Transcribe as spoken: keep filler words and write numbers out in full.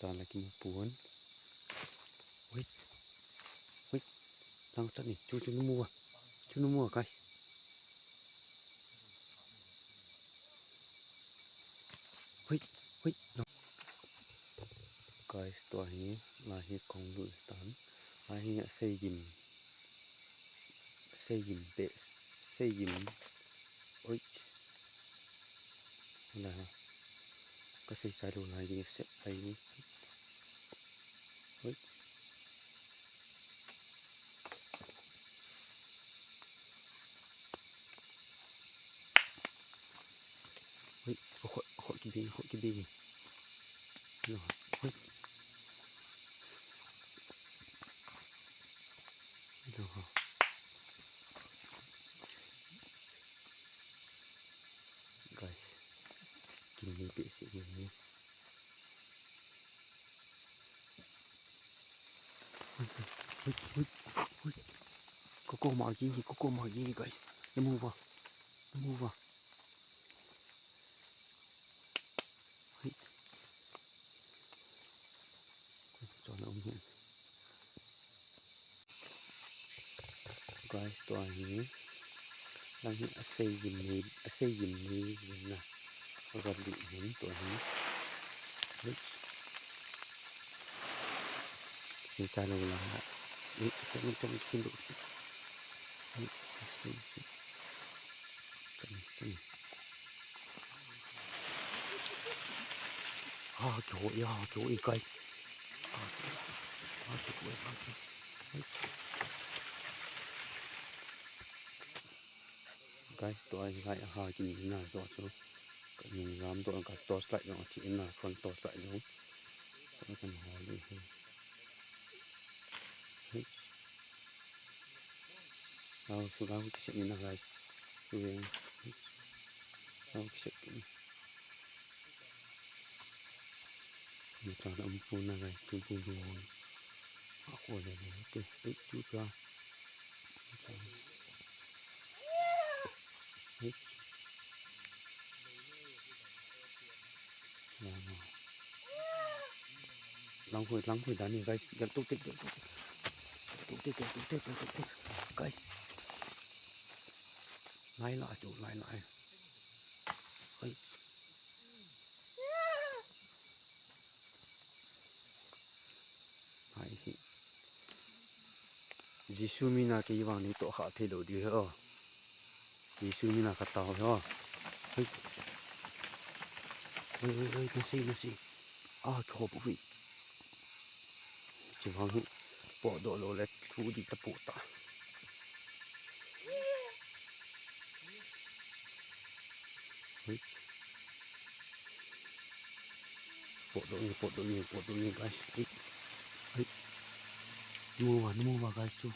Tala kimu pon. Wait. Wait. Lang chat ni. Chu chu namu a. Chu namu a, guys. Wait. Wait. Guys, tua hi, la hi kong lu tan. La hi a sei gim. Sei gim pe. Sei gim. Oi. Hala. Ka sei chai lou lai ding, sep lai ding. Oi. Oi, khot, khot kibi, khot kibi. Oi. Guys, kin ni pe si ni. Hui, hui, hui, hui. Koko ma king hi, koko ma king hi, guys. Namu va. Namu va. Hui. Chon a um hi. Guys, tua hi. Lang hi a sei gim ni, a sei gim ni na. Ka ga li hin tua hi. Hui. Sei cha lou la. Ui, chan, chan, chan, chan. Ui, sei, sei. Chan, chan. Ah, kiho, ya, kiho, guys. Ah, kiho, ah, kiho. Guys, tua hi lai a ha kin na zo chu. Ka nung lam to ka torch light jong a thi na, front torch light jong. Ka kan ho li hi. Hei. Au, su ga hu ki se ni na, guys. Su ve. Au, ki se ni. Mu cha na um pu na, guys, tu tu tu. A ko le le te, ei chu ta. Ei. Lang hoi, lang hoi dan ni, guys. Gel tu te, gel tu te. Gel tu te, gel tu te, gel tu te. Guys. Lai la chu, lai la. Ei. Hai hi. Jesu mina kei vang nei toh kha thei lou diu hi o. Jesu mina ka tao hi o. Hei. Hei, hei, hei, na sei, na sei. A, kho pu hi. Chi vang hi. Potdoh lou le thu di ta pu ta. Hei. Potdoh ni, potdoh ni, potdoh ni, guys. Hei. Hei. Namu va, namu va, guys, chu.